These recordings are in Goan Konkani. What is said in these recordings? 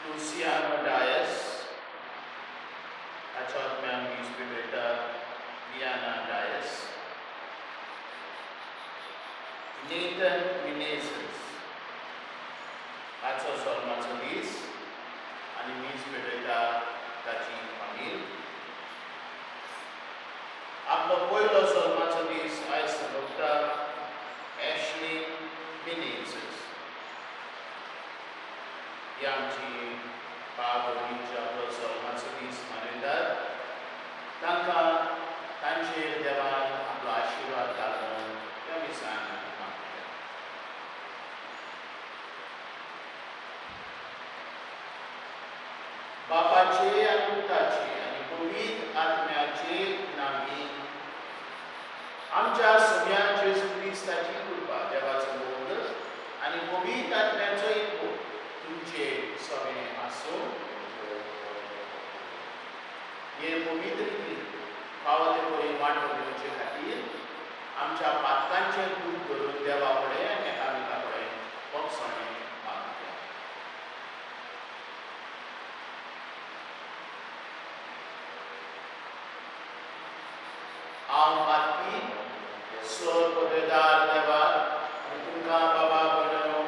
लुसियानो डायस हाचो आत्म्यान मीस पेटयता लियाना डायस, नेथन मिनेझस हाचो जल्माचो दीस आनी मीस पेटयता ताची फामील। आपलो पयलो जल्माचो दीस आयज सोंपता एशली मिनेझस। ही आमची बाब भयणीची आपलो जल्माचो दीस मनयतात, तांकां तांचेर देवान आपलो आशिर्वाद घालून त्या दिसान मागता। बापाचे आनी पुताचे आनी पवित्र आत्म्याचे नामी आमच्या सगळ्या जेजू क्रिस्ताची कृपा, देवाचो मोग आनी पवित्र आत्म्याचो एकवट तुमचे सगळे आसूं। हे पवित्र रिती फावो ते परी वांटो घेवचे खातीर आमच्या पातकांचें दूख धरून देवा कडेन आनी एकामेका कडेन भोगसणें मागता। हांव पातकी सर पदवेदार देवा आनी तुमकां बाबा भयणो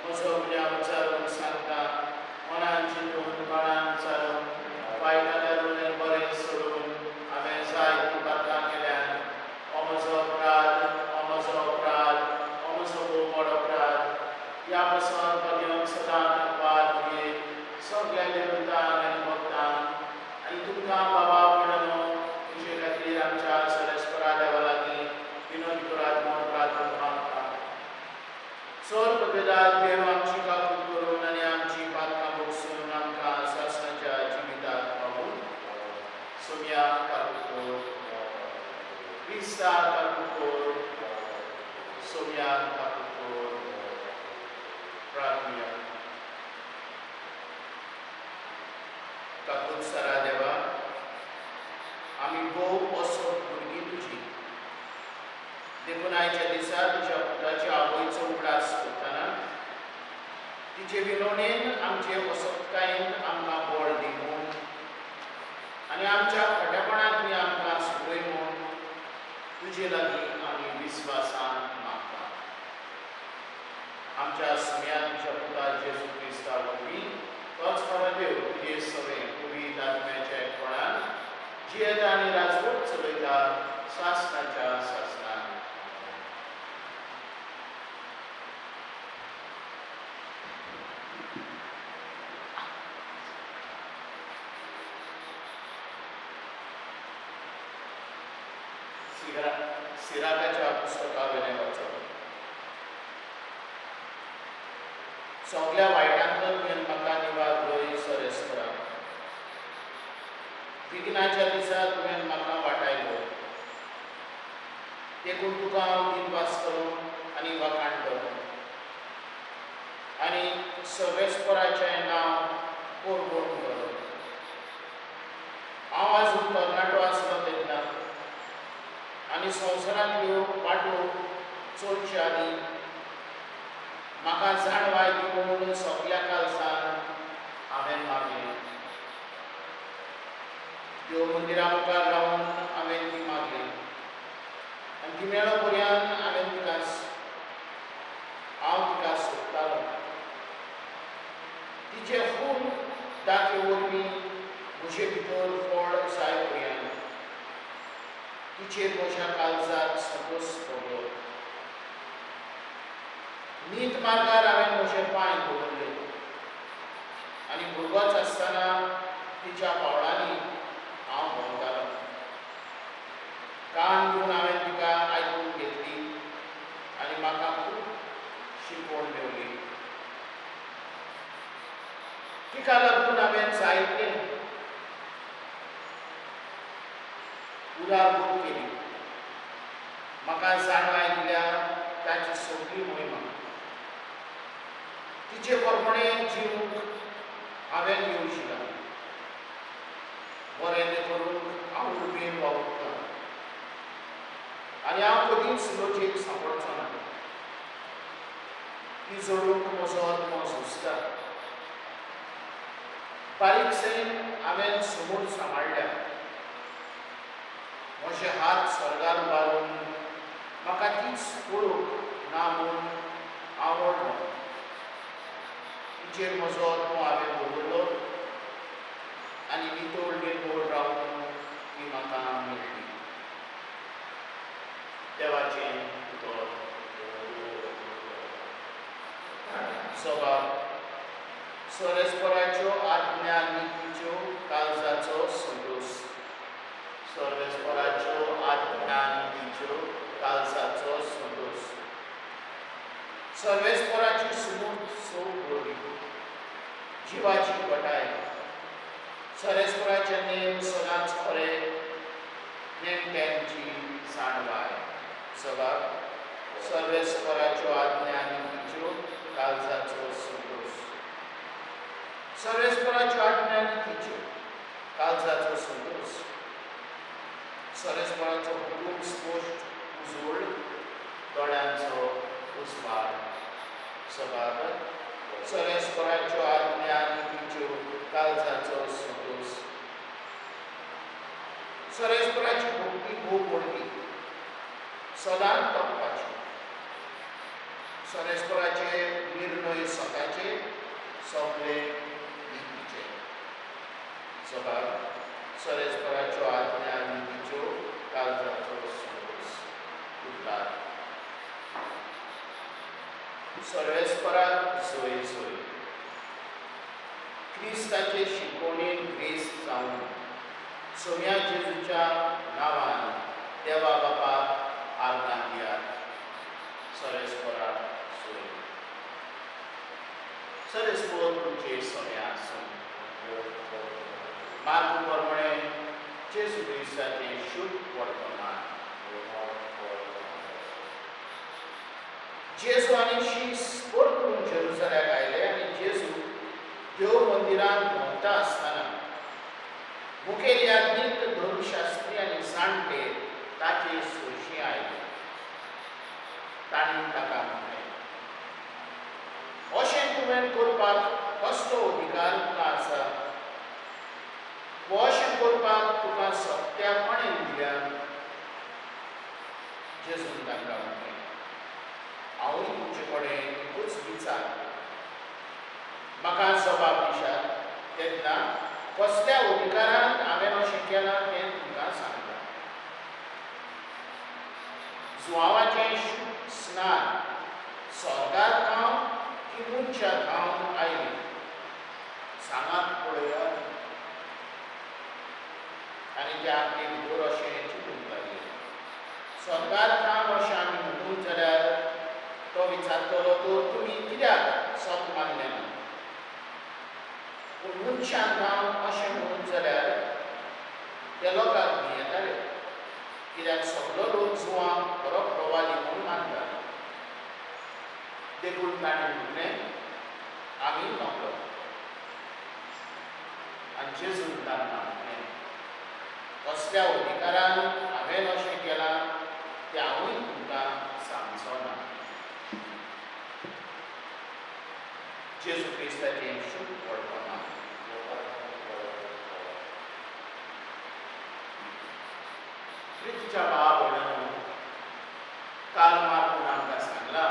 म्हजो गुन्यांव विचारून सांगता, मनान चिंतून मनान विचारून वायट धरून आनी बरें सोडून हांवें जायतीं पातकां केल्यान। हो म्हजो अपराध, हो म्हजो अपराध, हो म्हजो भोव व्हड अपराध। ह्या पासून बघेवन सदांच वाद घे सगल्या देवतांक आनी भक्तांक आनी तुमकां बाबा भयणो तुजे खातीर आमच्या सरस्परा देवा लागीं विनोद करात म्हूण प्रार्थना मागता। सर पदवेदार देव आमची काकूत करून आनी आमची पातकां भोगसून आमकां सासणाच्या जिविताक पावून। सोम्या काकूत कर, क्रिस्ता काकूत कर, सोम्या काकूत कर। प्रार्थना। काकूत सारा देवा, आमी भोव असो भुरगीं तुजी, देखून आयच्या दिसा तुज्या पुताच्या आवयचो उगडास करतना तिचे विनवणेन आमचे असक्तायेन आमकां बळ दी म्हूण आनी आमच्या खोटेपणांतली आमकां सुटय म्हूण तुजे लागीं आमी विस्वासान मागता। आमच्या सुम्या तुज्या पुता जेजू क्रिस्ता वरवीं तोच खरो देव तुजे सगळे पवित्र आत्म्याच्या एकपणान जियेता आनी राजवट चलयता सासणाच्या सासणान। सिराकाच्या पुस्तका वेलें वाचप। सगल्या वायटांतलो तुवें म्हाका निवार सरेस्परा, विघ्नाच्या दिसा तुवें म्हाका वाटायलो, देखून तुका हांव दिनवास करूं आनी वाखाण करूं आनी सर्वेस्पराचें नांव कोरबोण करूं। हांव आजून तरणाटो आसलो तेन्ना आनी संवसारांतल्यो वाटो चलचे आदीं म्हाका जाणवाय दी म्हणून सगल्या कालसान हांवें मागलें। देव मंदिरा मुखार रावन हांवें ती मागली आनी ती मेळो पर्यंत हांवें तिका हांव तिका सोदतालो। तिचे फूल दाखे वरवीं म्हजे भितर फळ जाय पर्यंत तिचेर म्हज्या काळजाक संतोश भोगलो। नीत मार्गार हांवें म्हजे पांय दवरले आनी भुरगोच आसतना तिच्या पावलांनी हांव भोंवतालो। कान दिवन हांवें तिका आयकून घेतली आनी म्हाका खूब शिकवण मेवली। तिका लागून हांवें जायते उदारभूत केली। म्हाका जाणवाय दिल्या ताची सगळी मोहिमा। तिचे प्रमाणे जिवूंक हांवें येवजिलां, बरें तें करूंक हांव उर्बेन वावुरतां आनी हांव कदींच लजेक सांपडचो ना। ती जोडूंक म्हजो आत्मो सोंसता। बारीकसाणेन हांवें समूर सांबाळ्ळ्या. म्हजे हात स्वर्गार उबारून म्हाका तीच ओळख ना म्हूण आवडलो. तिचेर म्हजो आत्मो हांवें दवरलो आनी नितळ निर्मूळ रावन ती म्हाका मेळ्ळी. देवाचें उतर. सभाव सर्वेस्पराच्यो आज्ञा नितीच्यो काळजाचो संतोश. सर्वेस्पराच्यो आज्ञा नितीच्यो काळजाचो संतोश. सर्वेस्पराची सुमूर्त सौ बरी जिवाची घटाय. सर्वेस्पराचे नेम सदांच खरे, नेणट्यांची जाणवाय. जबाब सर्वेस्पराच्यो आज्ञा नितीच्यो काळजाचो संतोश. सर्वेस्पराच्यो आज्ञा नितीच्यो काळजाचो संतोश. सर्वेस्पराचो हुकूम स्पश्ट उजवळ, दोळ्यांचो उजवाड. सभाग सर्वेस्पराच्यो आज्ञा नितीच्यो काळजाचो संतोश. सर्वेस्पराची भक्ती भोव व्हडली, सदांच तपपाची. सर्वेस्पराचे निर्णय स्वताचे, सगळे नितीचे. सभाग सर्वेस्पराच्यो आज्ञा नितीच्यो काळजाचो संतोश. उद्धार. सर्वेस्पराक सोय सोय. क्रिस्ताचे शिकवणेन ग्रेस्त जावन सोम्या जेजूच्या नांवान देवा बापाक आर्गां दियात. सर्वेस्पराक सोय. सर्वेस्पर तुमचे सोम्या आसूं. मार्ग प्रमाणे जेजू क्रिस्ताचें शुद्ध वर्तमान. जेजू आनी शीस परतून जेरुजलेमाक आयले आनी जेजू देव मंदिरांत भोंवता आसतना मुखेल याज्ञीक, धर्मशास्त्री आनी जाणटे ताचे सोयशीं आयले. तांणी ताका म्हणलें, अशें तुवें करपाक कसलो अधिकार तुका आसा? वो अशें करपाक तुका सत्या कोणें दिल्या? जेजून तांकां म्हणलें, हांवूय तुमचे कडेन एकूच विचार, म्हाका जबाब दिशात तेन्ना कसल्या अधिकारान हांवें अशें केलां तें तुमकां सांगता. जुवांवाचें स्नान स्वर्गार थावन की मनशा थावन आयलें? सांगात पळयात. आनी ते आपले भितर अशें चिंतूंक लागले, स्वर्गार थावन अशें आमी म्हणून जाल्यार तो विचारतलो, तर तुमी कित्याक सत मानलें ना? पूण मनशान थावन अशें म्हणून जाल्यार ते लोकांक भियेताले, कित्याक सगलो लोक जुवांक खरो प्रवादी म्हूण मानतात. देखून ताणें म्हणलें, आमी नकळो. आनी जेजून तांकां म्हणलें, कसल्या अधिकारान हांवें अशें केलां तें हांवूय तुमकां सांगचो ना. जेजू क्रिस्ताचें शुद्ध वर्तमान. प्रितीच्या भाव भयणांनो, काल मार्कून आमकां सांगलां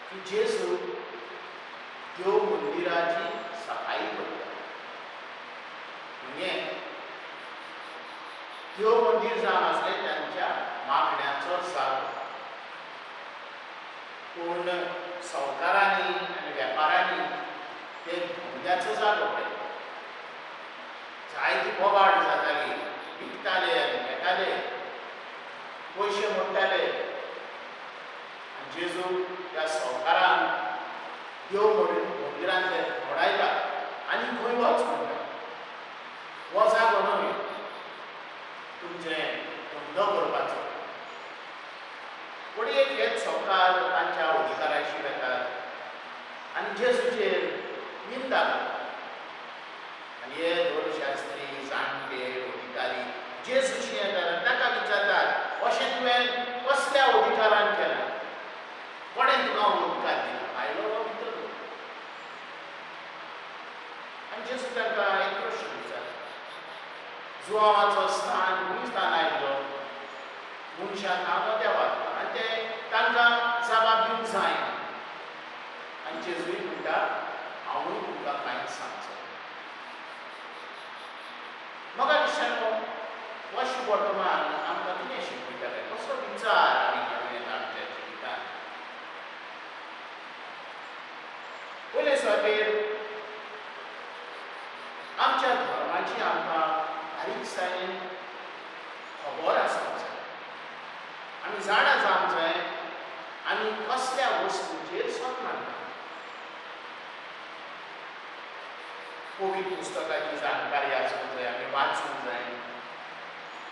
की जेजू देव मंदिराची सफाई करता. म्हणजे देव मंदीर जावन आसलें तांच्या मागण्याचो जागो. पूण सावकारांनी आनी वेपारांनी ते धंद्याचो जागो केलो. जायती बोवाळ जाताली, विकताले आनी घेताले, पयशे मोडटाले. आनी जेजू त्या सावकारांक देव मंदिरांतले धोडायता आनी खंय वच म्हणटा. हो जागो न्हय तुमचें धंदो करपाचो. पूण एक हेच सावकार तांच्या अधिकाराशी वेतात आनी जेजूचेर निंदा करतात. आनी हे धर्मशास्त्री, जाणटे, अधिकारी जेजूशी येतात आनी ताका विचारतात, अशें तुवें कसल्या अधिकारान केलां? कोणें तुका अधिकार दिला? आयलो तो भितर. आनी जेजूय म्हणटा हांवूय तुमकां कांयच सांगचो. म्हाका दिसता हो वर्तमान आमकां कितें शिकयता, कसो विचार आमी करूं येता आमच्या जिवितांत. पयले सुवातेर आमच्या धर्माची आमकां बारीकसाणेन खबर आसूंक जाय, आमी जाणा जावंक जाय आमी कसल्या वस्तूचेर सत मानता. पवित्र पुस्तकाची जाणकारी आसूंक जाय, आमी वाचूंक जाय.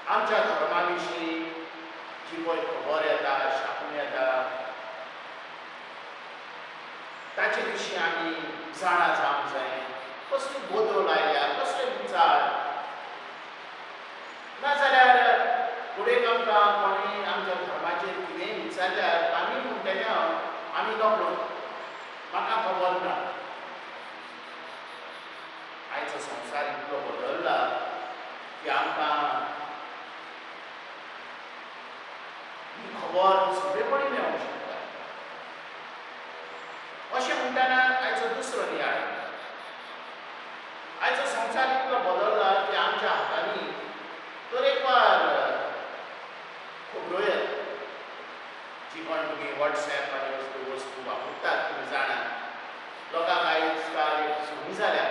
आमच्या धर्मा विशीं जी पळय खबर येता, छापून येता, ताचे विशीं आमी जाणा जावंक जाय. कसली बदल आयल्या, कसले विचार, नाजाल्यार फुडें आमकां कोणी आमच्या धर्माचेर कितेंय विचारल्यार आमी म्हणटले आमी नकळो, म्हाका खबर ना. आयचो संवसार इतलो बदल्ला की आमकां ही खबर सगळेपणी मेळूंक शकता. अशें म्हणटना आयचो दुसरो नियाळ, आयचो संवसार इतलो बदल्ला की आमच्या हातांनी तरेकवार खबरो येता. जी कोण तुमी वॉट्सएप आनी वस्तू वस्तू वापरतात तुमी जाणात, लोकांक आयज काल एक संवय जाल्या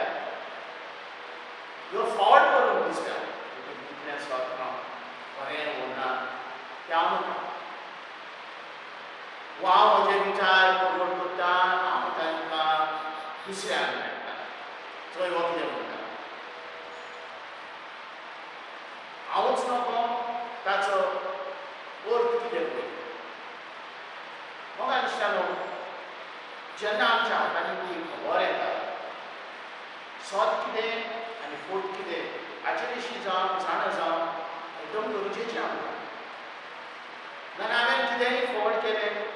ह्यो फॉवर्ड करून दिसता कितलें सत ना, खरें वो ना तें हांव न्हू. हांव म्हजे विचार फॉरवर्ड करता, हांव तांकां दुसऱ्यांक मेळटा, चोय हो कितें म्हणटा, हांवूच नको ताचो अर्थ कितें पळय. म्हाका दिसता न्हू जेन्ना आमच्या हातांनी ती खबर येता, सत कितें आनी फट कितें हाचे विशीं जावं जाणा जावं एकदम गरजेचें आमकां. नाजाल्यार हांवें कितेंय फॉवर्ड केलें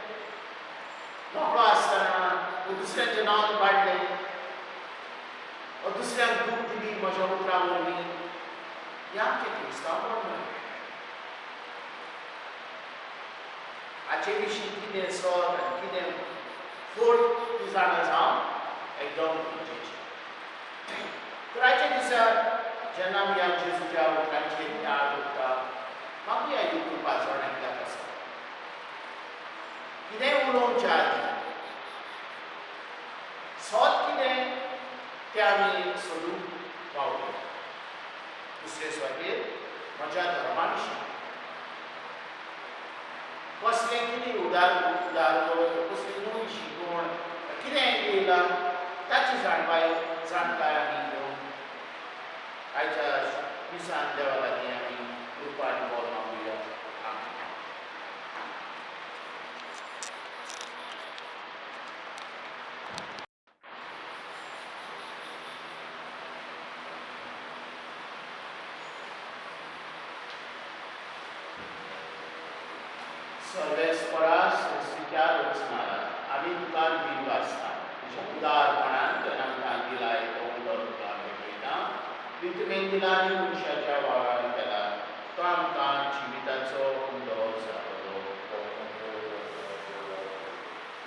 नकळो आसतना, दुसऱ्यांचें नांव काडलें, दुसऱ्यांक दूख दिली म्हज्या उतरां वरवीं, हें आमचें क्रिस्तांवपण न्हय. हाचे विशीं कितें सत आनी कितें फट ती जाणा जावं एकदम गरजेचें. तर आयच्या दिसा जेन्ना आमी ह्या जेजूच्या उतरांचेर नियाळ करता, मागूया ही कृपा जण एकल्याक आसा. कितेंय उलोवच्या आदीं सत कितें तें आमी सोदूंक पावले. दुसरे सुवातेर म्हज्या धर्मा विशीं कसलें कितें उदारगत, कसली नवी शिकवण कितें येयलां ताची जाणकाय आमी घेवन आयच्या दिसान देवा लागीं आमी कृपा आनी बल मागुया. सर्वेस्परा सृश्टीच्या रचणारा आमी तुका दिलो आसता, तुज्या उदारपणान तुवें आमकां दिलाय तो उदक तुका भेटयता. तुवें दिला आनी मनशाच्या वावरान केला तो आमकां जिविताचो उदक जातलो.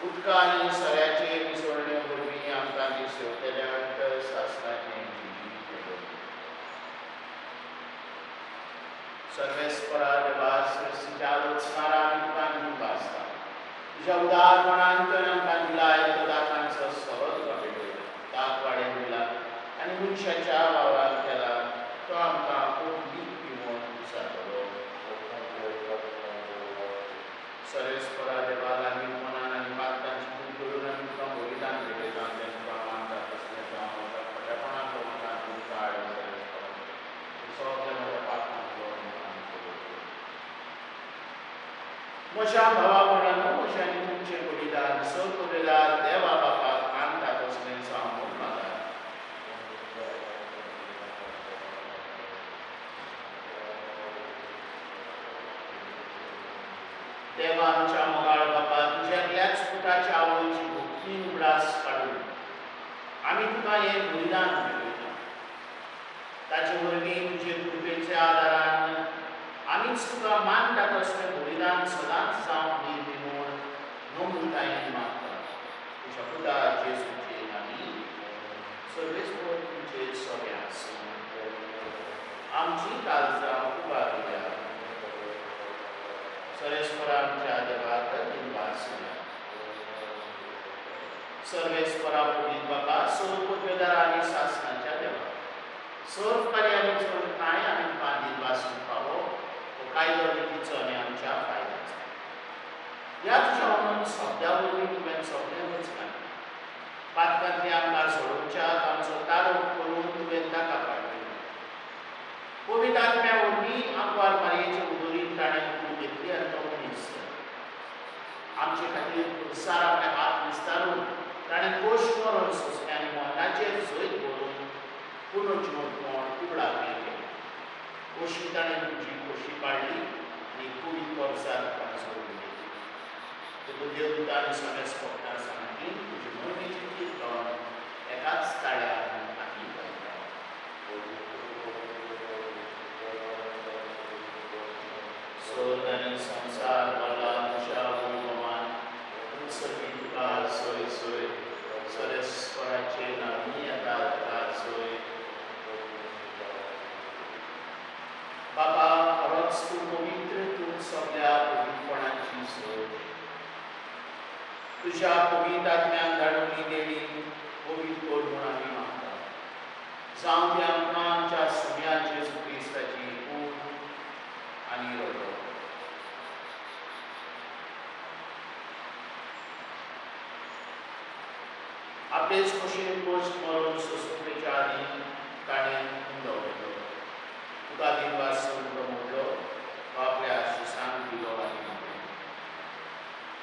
उदका आनी सऱ्याचे मिसळणे वरवीं आमकां दिसवतल्यांत सासणाचें जिवीत मेळटलें. सर्वेस्परा देवा सृश्टीच्या रचणारा आमी तुका दिलो आसता, तुज्या उदारपणान तुवें आमकां दिलाय तो दातांचो सरो तुका भेटयता. दांत वाडेन दिला आनी मनशाच्या वावरान केला तो आमकां कोंकणी पिवोन जातलो. सर्वेस्परा देवा लागींपणान आनी पात्रांची खूब करून आमी तुका बलिदान भेटयता. तें तुका मानता तसलें जावं म्हज्या खोटेपणान तो म्हाका दूर काड. सर्वेस्परा सगळें म्हज्या पात्रांतलो म्हज्या भावा भयणांनो, म्हजें आनी तुमचें बलिदान सर्वबलिदान देवा बापाक मानता तसलें जावं म्हूण मागात. देवा आमच्या मोगाळ बापा, तुज्या एकल्याच पुताच्या आवयची भक्ती उगडास काडून आमी तुका हें बलिदान भेटयता. ताचे वरवीं तुजे कृपेच्या आदारान आमीच तुका मानता तसलें बलिदान सदांच जावंक दी म्हूण नम्रतायेन मागता. तुज्या पुता जेजू आमची काळजां उबारुया. सर्वेस्परा आमच्या देवाक दिनवास. सर्वेस्परा पुनीत बाबा, सर्व पदवेदार आनी सासणाच्या देवा, सर्व कार्यांनी चड कांय आमी तुका दिनवास फावो हो कायदो रितीचो आनी आमच्या फायद्याचो. ह्या तुज्या म्हणून शब्दा वरवीं तुवें सगळें रचलां. पातकांतली आमकां सोडोवच्याक आमचो तारोप करून तुवें ताका पाठयलो. पवित्र आत्म्या वरवीं आंकवार मारयेचे उदोरीन ताणें कूड घेतली आनी तो मनीस जालो. आमचे खातीर खुरसार आपले हात विस्तारून ताणें कोश मरण सोंसलें आनी मरणाचेर जैत बरोवन पुनर्जिवंतपण उगडाक केलें. कोशी ताणें तुजी खोशी काडली आनी कुडीक वर्सार तुका सोडून दिली. तुका देवदूत आनी समेस्त भक्तां सांगतीन तुजे मोहिमेचें कीर्तन एकाच ताळ्यान आमी गायता. स्वर्ग आनी संवसार भरला तुज्या वैभवान, उत्सर्गी तुका सोय सोय, सर्वेस्पराचे नांवी येता तुका सोय. बाबा, खरोच तूं पवित्र, तूं सगळ्या पवित्रपणाची सोय. तुज्या पवित्र आत्म्यान धाडून ही देणी पवित्र कर म्हूण आमी मागता. जावं ती आमकां आमच्या सुम्या जेजू क्रिस्ताची कूड आनी रगत. आपलेच खोशयेन कोश मरून सोंसुपेच्या आदीं ताणें उंडो घेतलो, तुका दिनवास उंडो मोडलो, तो आपल्या शिसांक दिलो आनी म्हणलें,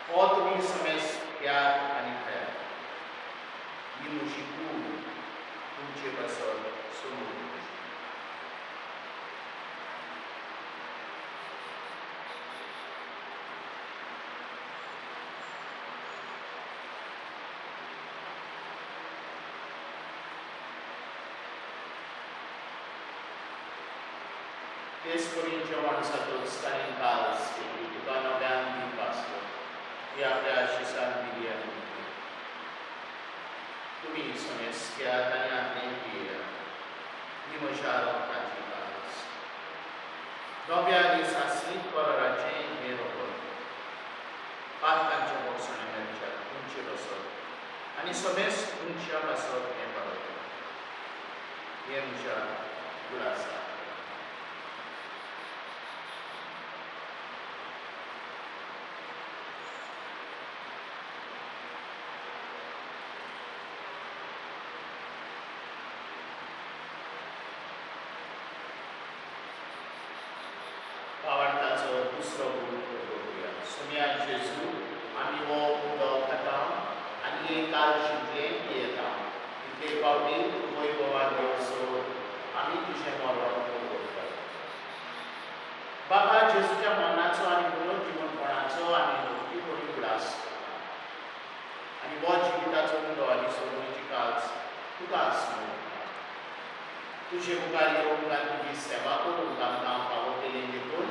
हो तुमी समेस्त घेयात आनी खायात, ही म्हजी कूड तुमचे पासत सोडून. तेच परी जेवण जातकच ताणें काल्स घेतली, तुका नव्यान दिनवासलो, ती आपल्या शिसांक दिली आनी म्हणलें, तुमी समेस्त घेयात आनी आपणें पियेयात, ही म्हज्या रगताची काल्स, नव्या आनी सासणीक कराराचें हें रगत, पातकांच्या भोगसणे मेळच्या तुमचे पासत आनी समेस्त मनशा पासत हें बरयलें. हें म्हज्या उगडासा. भावार्थाचो दुसरो गूण पळोवया. सुम्या जेजू, आमी हो उदक खाता आनी हे काल शिंतलें पियेता, इतले फावटी वैभवान येवसो आमी तुजें मरण पळोवता. बाबा, जेजूच्या मरणाचो आनी पुनर्जिवनपणाचो आमी भक्तीपणी उगडास करता आनी हो जिविताचो उंडो आनी सोडणीची काल्स तुका आसमोवता. तुजे मुखार येवंक आनी तुजी सेवा करूंक आमकां फावो केलें देखून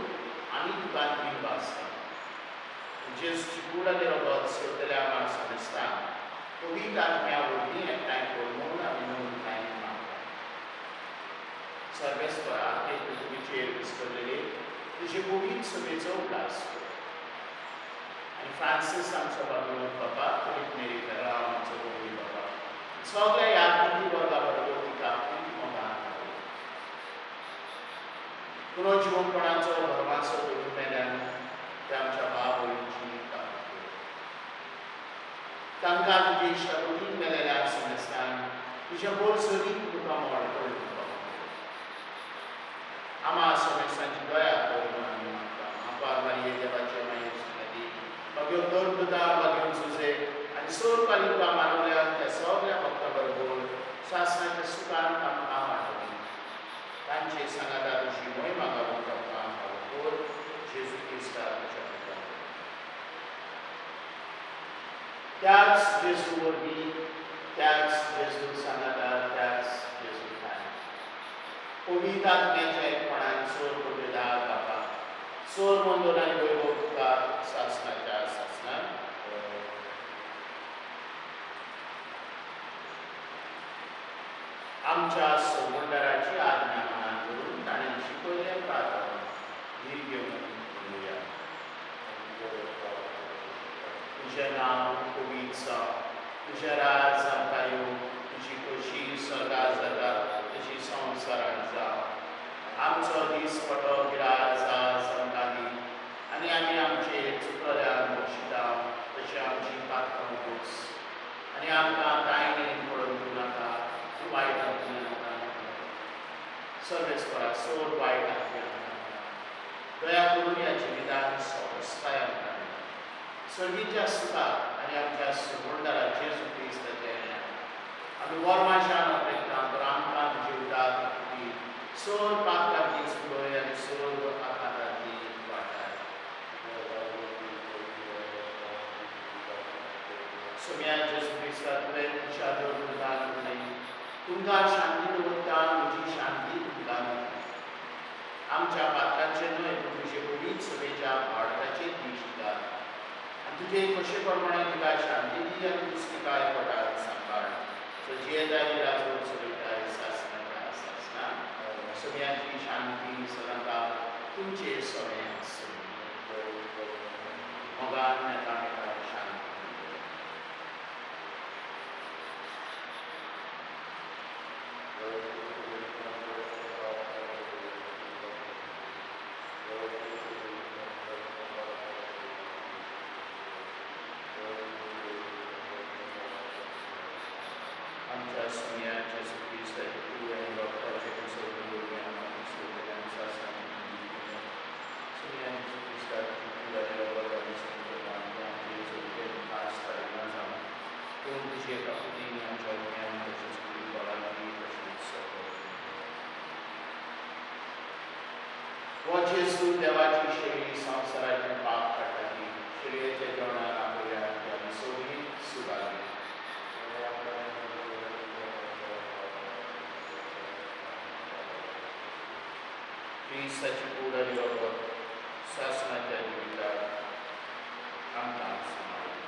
आमी तुका दिनवासता. जेजूची कूड आनी रगत सेवतल्या आम्हा समेस्तांक पवित्र आत्म्या वरवीं एकठांय कर म्हूण आमी नम्रतायेन मागता. सर्वेस्परा, ते पृथ्वीचेर विस्कळलेले तुजे पवित्र सभेचो उगडास कर आनी फ्रांसीस आमचो बाबलो बाबा, फिलीप नेरी फेराव आमचो गोवी बाबा, सगळ्या यादगुती वर्गा बरोबर तिका मोगान पुनर्जिवनपणाचो भरमाचो दवरून मेल्यान ते आमच्या भाव भयणींची ताकद कर. तांकां तुजे इश्टागतीन मेलेल्या समेस्तांक तुज्या बोरसरीत तुका मोड करून आमा समेस्तांची दया कर म्हूण आमी मागता. आंकवार मारये देवाचे माये सांगाती बागेवन दर्दुता, बागेवन सुजे आनी सोर पाली तुका मानवल्या त्या सगळ्या भक्तां बरोबर सासणाच्या सुखान आमकां वांटोवया. तांचे सांगाता तुजी मोहिमा गावूंक आमकां फावो कर, जेजू क्रिस्ता तुज्या पुतान. त्याच जेजू वरवीं, त्याच जेजू सांगाता, त्याच जेजू ठाण पवित्र आत्म्याच्या एकपणान सोर पवित्र बापा, सोर मंदोर आनी वैभव तुका सासणाच्या सासणान. आमच्या सोमंडराची आज्ञा मनान धरून ताणें शिकयलें घेवन उलया. तुजें नांव पवित्र जावं, तुजें राज आमकां येवं, तुजी खोशी स्वर्गार जाता तशी संवसारांत जावं. आमचो दीस पटो गिराज आज आमकां दी आनी आमी आमचे चुकल्यार बक्षिता तशें आमची पात्रां बोस आनी आमकां तायणेन पडोवन दिवं नाका, तूं वायटांतल्यान आमकां सर्वेस्परा सोड वायटांतल्यान दया करून ह्या जिवितान सवस्ताय आमकां सर्गीच्या सुखाक आनी आमच्या सुगंडारा जेजू क्रिस्ताच्या आमी वर्माशान अपेक्षा तर आमकां तुजे उदार ती सोड पात्रांची सुलय आनी सोड आकाराची वाटाय. सोम्या जेजू क्रिस्ता तुवें तुज्या तुमकां म्हणलें, तुमकां शांती दवरता, म्हजी शांती तुमकां दिता. आमच्या पात्रांचेर न्हय पूण तुजे पवित्र सभेच्या भारताचेर दिश्ट घाल आनी तुजे कशे प्रमाणे तिका शांती दी आनी दुसरी पोटात सांबाळ. सो जियेताय राजवट चलयताय सासणाच्या सासणा. सगळ्यांची शांती सदांकाळ तुमचेर सगळें आसूं. मोगान एकामेकाक शांती. आमच्या सुम्या जेजू क्रिस्ताचे कूड आनी रगताचें सोडून दवरया सुम्या जेजू क्रिस्ताची कूड आनी रगत आमी समजता आमचे सोडटे खास तारीना जावं पूण तुजे काकुतीन आमच्या ज्ञान तशेंच तुजी भलायकी तशेंच सगळें. हो जेजू देवाची शेळी संवसाराचें पाप काडटा ती शेळयेच्या जेवणाक आपल्या आमी सगळीं सुदारली. क्रिस्ताची कूड आनी रगत सासणाच्या जिविताक आमकां सांबाळूं.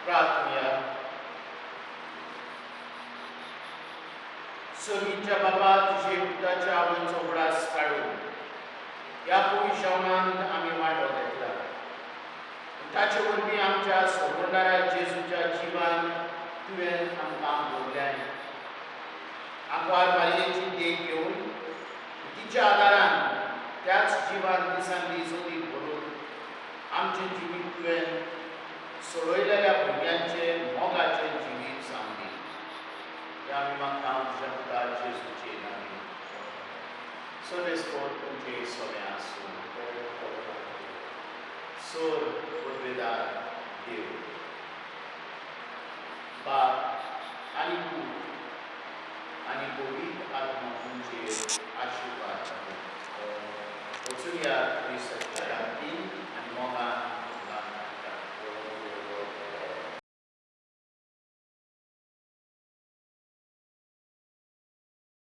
प्रार्थना. सर्गीच्या बाबा, तुजे पुताच्या आवयचो उगडास काडून ह्या पवित्र जेवणांत आमी वांटो घेतला. ताचे वरवीं आमच्या सोबणाऱ्या जेजूच्या जिवान तुवें आमकां भोगल्यान. आंकवार मारयेची देख घेवन तिच्या आदारान त्याच जिवान दिसान दीस अदीक भरून आमचें जिवीत तुवें सोडयलेल्या भुरग्यांचे मोगाचें जिवीत सांगली. ह्या आमी मागता तुज्या पुता जेजूचे नांवान. सर्वेस्पर तुमचे सगळें आसूं. सोर पदवेदार देव बाप आनी पूत आनी पवित्र आत्मा तुमचेर आशिर्वाद. वचुया क्रिस्ताची.